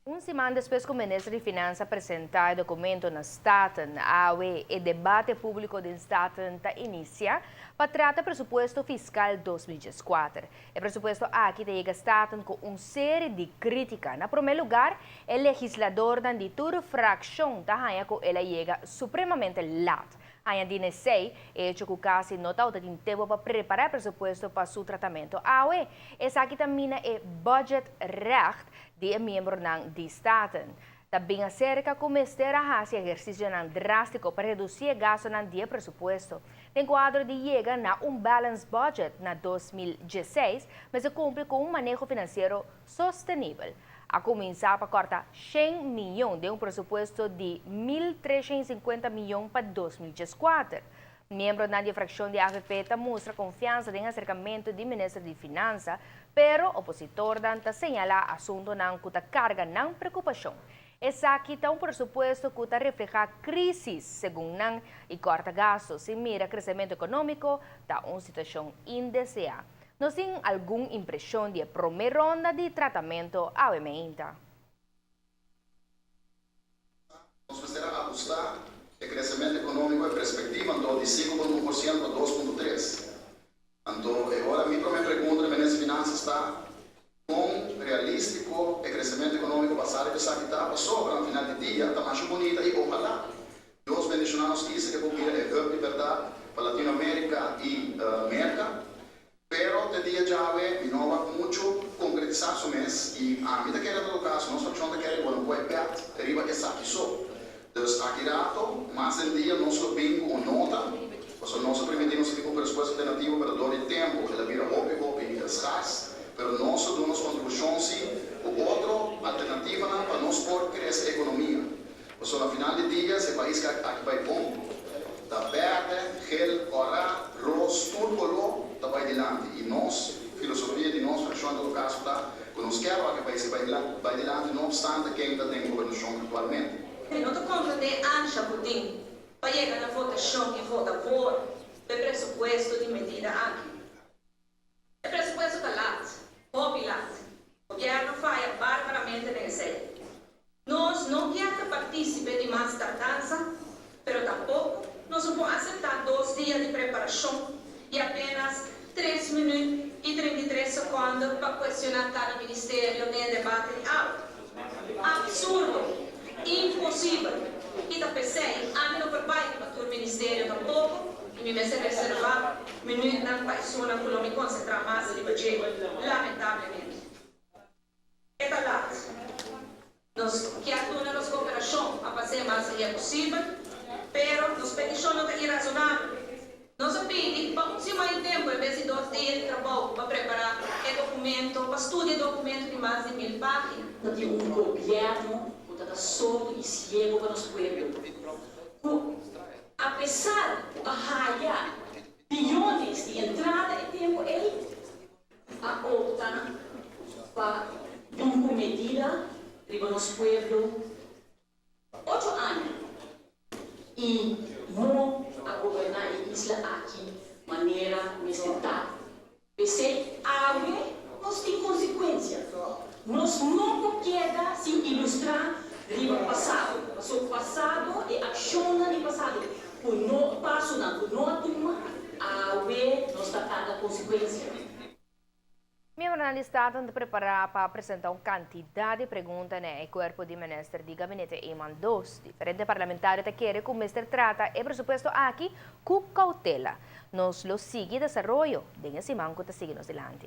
Un siman despues ku Minister di Finansa a presentá e dokumento na Staten, awe e debate públiko den Staten ta inisiá pa trata presupuesto fiskal 2014. E presupuesto aki ta yega Staten ku un seri di krítika. Na promé lugar, e legisladornan di tur frakshon ta haña ku el a yega supremamente lat. Añadí na esei, e echo ku kasi no tabata tin tempu pa prepará e presupuesto pa su tratamentu awe. Esaki ta mina e budgetrecht di e miembronan di Staten. Ta bin aserka ku mester a hasi ehersisionan drástiko pa redusí e gastunan di e presupuesto. Den kuadro di yega na un balanced budget na 2016, mester kumpli ku un maneho finansiero sostenibel. A kuminsá pa kòrta 100 mion den un presupuesto di 1350 mion pa 2014. Miembronan di frakshon di AVP ta mustra konfiansa den aserkamentu di minister di Finansa, pero opositornan ta señalá asuntunan ku ta karga nan preokupashon. Esaki ta un presupuesto ku ta reflehá krísis, segun nan, i kòrta gastu. Sin mira kresementu ekonómiko, ta un situashon indeseá. Nos tin algun impreshon di promé ronda di tratamentu awe mainta. Nos mester ahustá e kresementu ekonómiko e perspektiva anto di 5,1% pa 2,3%. Anto, awor mi promé pregunta na minister di Finansa ta kon realístiko e kresementu ekonómiko basá riba esaki ta pasobra na final di dia ta mas bunita i ohalá Dios bendishoná nos isla ku bira e hub di berdat pa Latinoamérika i Amérika. Pero te dia djawe, mi no a muchu konkretisá su mes i ami ta kere todo kaso, nos frakshon ta kere bueno poi pet riba esaki so. Dus aki rato, mas den dia nos lo bin ku un nota, pasobra nos a primintí nos tin un presupuesto alternativo, pero dor di tempu el a bira hopi hopi skars, pero nos a duna nos kontribushon si ku otro alternativanan pa nos por krese ekonomia. Pasobra na final di dia, si e pais aki bai bon, ta bèrdè, gel, kòrá, ros, tur koló ta bai dilanti. I nos, filosofia di nos frakshon en todo kaso ta ku nos ke ku e pais bai dilanti, no opstante ken ta den gobernashon aktualmente. Mi no ta komprondé ansha ku tin pa yega na votashon i vota voor e presupuesto di medida aki. E presupuesto ta lat, hopi lat. Gobièrnu a faya barbaramente den esei. Nos no ke partísipe di mas tardansa, pero tampoko nos no por aseptá 2 dia di preparashon i apenas 3 minüt i 33 sekònde pa kuestioná kada ministerio den debate di awe. Apsurdo, imposibel. I ta p'esei, ami no por bai pa tur ministerio tampoko, i mi mester reservá minütnan pa esunnan ku lo mi konsentrá mas riba dje, lamentablemente. E ta lat. Nos ke duna nos kooperashon pa hasi mas lihé posibel, pero nos petishon no ta irasonabel. Nos a pidi pa un siman di tempu en bes di 2 dia di trabou pa prepará e dokumento, pa studia dokumento di mas di 1000 página. Ku tin un gobièrnu ku ta sordo i siegu pa nos pueblo. Ku apesar ku a haya biones di entrada e tempu ei, a opta pa un medida riba nos pueblo 8 aña i no a goberná e isla aki manera mester ta. P'esei awe nos tin konsekuensia. Nos no por keda sin ilustrá riba pasado. So pasado e akshon di pasado. Ku no pasonan, ku no a tuma, awe nos ta karga konsekuensia. Miembronan di Staten ta prepará pa presentá un kantidat di pregunta na e kuerpo di minister di gabinete Eman 2. Diferente parlamentario ta kere ku mester trata e presupuesto aki ku koutela. Nos lo sigui desaroyo den e siman ku ta sigui nos dilanti.